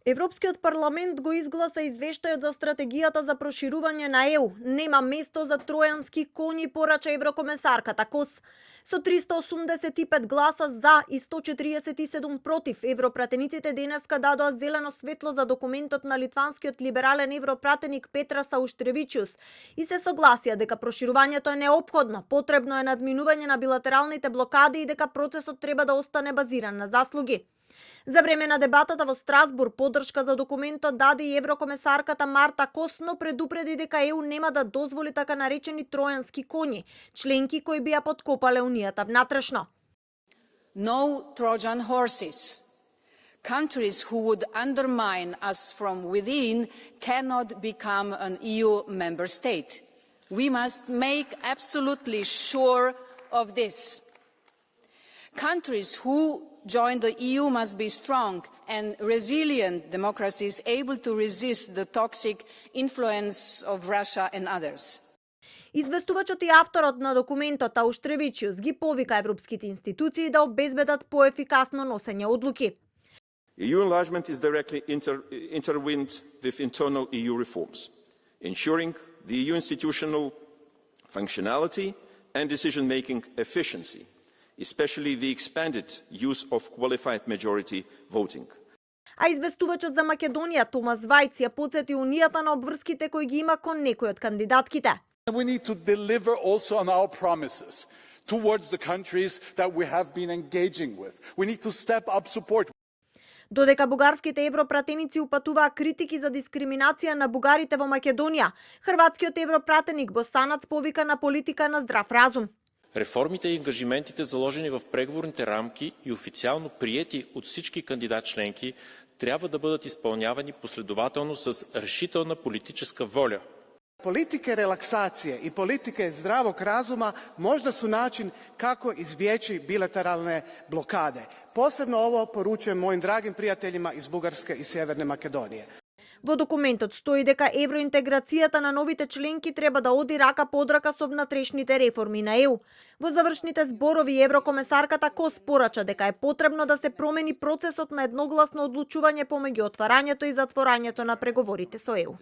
Европскиот парламент го изгласа извештајот за стратегијата за проширување на ЕУ. Нема место за тројански коњи, порача еврокомесарката Кос. Со 385 гласа за и 147 против, европратениците денеска дадоа зелено светло за документот на литванскиот либерален европратеник Петра Сауштревичиус и се согласија дека проширувањето е неопходно, потребно е надминување на билатералните блокади и дека процесот треба да остане базиран на заслуги. За време на дебатата во Страсбург поддршка за документот даде и еврокомесарката Марта Кос, но предупреди дека ЕУ нема да дозволи така наречени тројански коњи, членки кои би ја поткопале унијата внатрешно. No Trojan horses. Countries who would undermine us from within cannot become an EU member state. We must make absolutely sure of this. Countries who join the EU must be strong and resilient democracies able to resist the toxic influence of Russia and others. Известувачот и авторот на документот Сауштревичиус ги повика европските институции да обезбедат поефикасно носење одлуки. EU enlargement is directly intertwined with internal EU reforms, ensuring the EU institutional functionality and decision-making efficiency, especially the expanded use of qualified majority voting. А известувачот за Македонија Томас Вајц ја потсети унијата на обврските кои ги има кон некои од кандидатките. We need to deliver also on our promises towards the countries that we have been engaging with. We need to step up support. Додека бугарските европратеници упатуваа критики за дискриминација на бугарите во Македонија, хрватскиот европратеник Босанац повика на политика на здрав разум. Реформите и ангажиментите, заложени в преговорните рамки и официално приети от всички кандидат членки, трябва да бъдат изпълнявани последователно с решителна политическа воля. Politike relaksacije i politike zdravog razuma možda su način kako izbjeći bilateralne blokade. Posebno ovo poručujem mojim dragim prijateljima iz Bugarske i Sjeverne Makedonije. Во документот стои дека евроинтеграцијата на новите членки треба да оди рака под рака со внатрешните реформи на ЕУ. Во завршните зборови еврокомесарката Кос порача дека е потребно да се промени процесот на едногласно одлучување помеѓу отварањето и затворањето на преговорите со ЕУ.